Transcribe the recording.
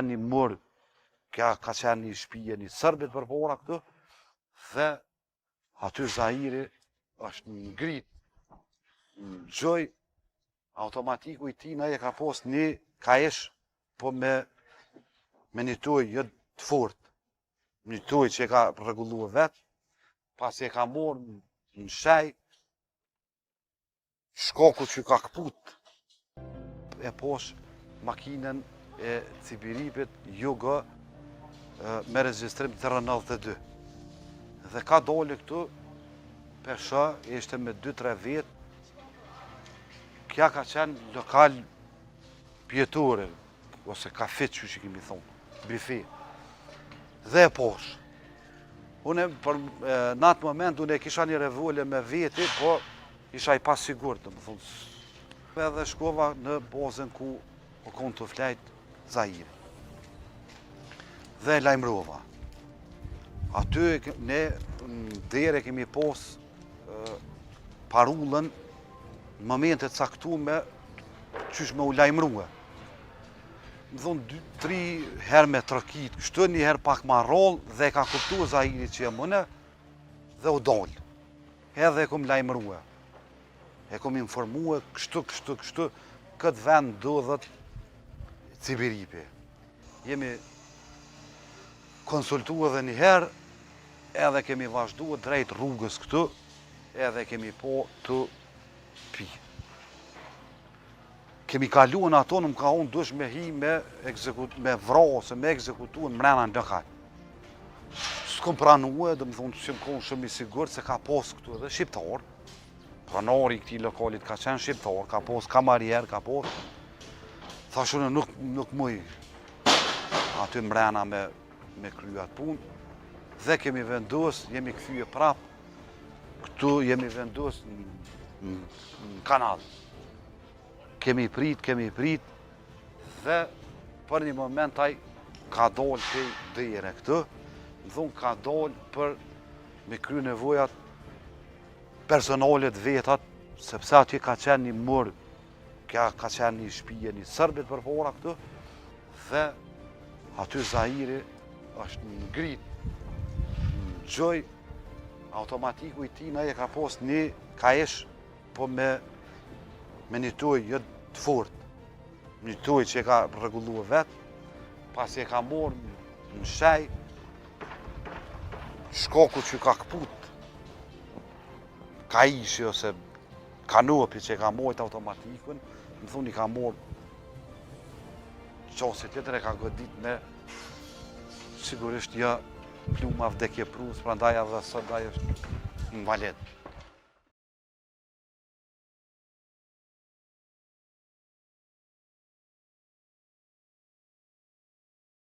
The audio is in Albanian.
Një mur, kja ka qenë një shpije një sërbit përpara këtu, dhe aty Zahiri është ngrit në gjoj, automatiku i tina e ka pos një kaish, po me, me një tuj jo të fort, një tuj që e ka rregullu vetë, pasi e ka morë në shej, Shkaku që ka këput e posh makinën e Cibiripit Jugo me regjistrim 092. Dhe ka dole këtu, pesha, ishte me 2-3 vetë, kja ka qenë lokal pjetore, ose kafe që që kemi thonë, bife. Dhe e posh. Unë, për, në atë moment, unë e kisha një revole me veti, po isha i pasigurt, do më thonë. Edhe shkova në bazën ku o konë tu flejt Zahiri. Dhe e lajmërova. Aty ne në derë kemi pos parullën në momente të caktume qysh me u lajmërue. Më thonë, dy, tri herë me trokit, kështu një herë pak ma rrallë dhe e ka kuptu Zahiri që jam une dhe u dalë. Edhe e kom lajmërue. E kom informue, kështu, kështu, kështu, këtë vend ndodhet Cibiripi. Jemi konsultu edhe një herë, edhe kemi vazhdu drejt rrugës këtu, edhe kemi po tu pi. Kemi kalu në ato, në më ka unë dush me hi me, ekzekut, me vra ose me ekzekutu në mrena në lokal. S'kom pranue, dhe më thonë që më konë shumë i sigurt se ka pos këtu edhe shqiptar. Pronari i këtij lokalit ka qenë shqiptar, ka pos kamarier, ka pos. Thash unë nuk, nuk muj aty mrena me, me kry atë punë. Dhe kemi vendos, jemi kthye prap, këtu jemi vendos në, në, në kanal. Kemi prit, kemi prit, dhe për një moment ai ka dalë prej dere këtu, më thonë ka dalë për me kry nevojat personale të vetat, sepse aty ka qenë një mur, kja ka qenë një shpije një sërbit përpara këtu, dhe aty Zahiri është ngrit në gjoj, automatiku i tina e ka pos një kaish Po me, me një tuj jo të fort, një tuj që e ka rregullu vetë, pasi e ka morë në shej, shkaku që ka këput, kaishi ose kanopi që e ka mojt automatikun, më thonë i ka morë qasje tjetër e ka godit me sigurisht jo pluma vdekjeprurës, prandaj edhe sot ai është invalid.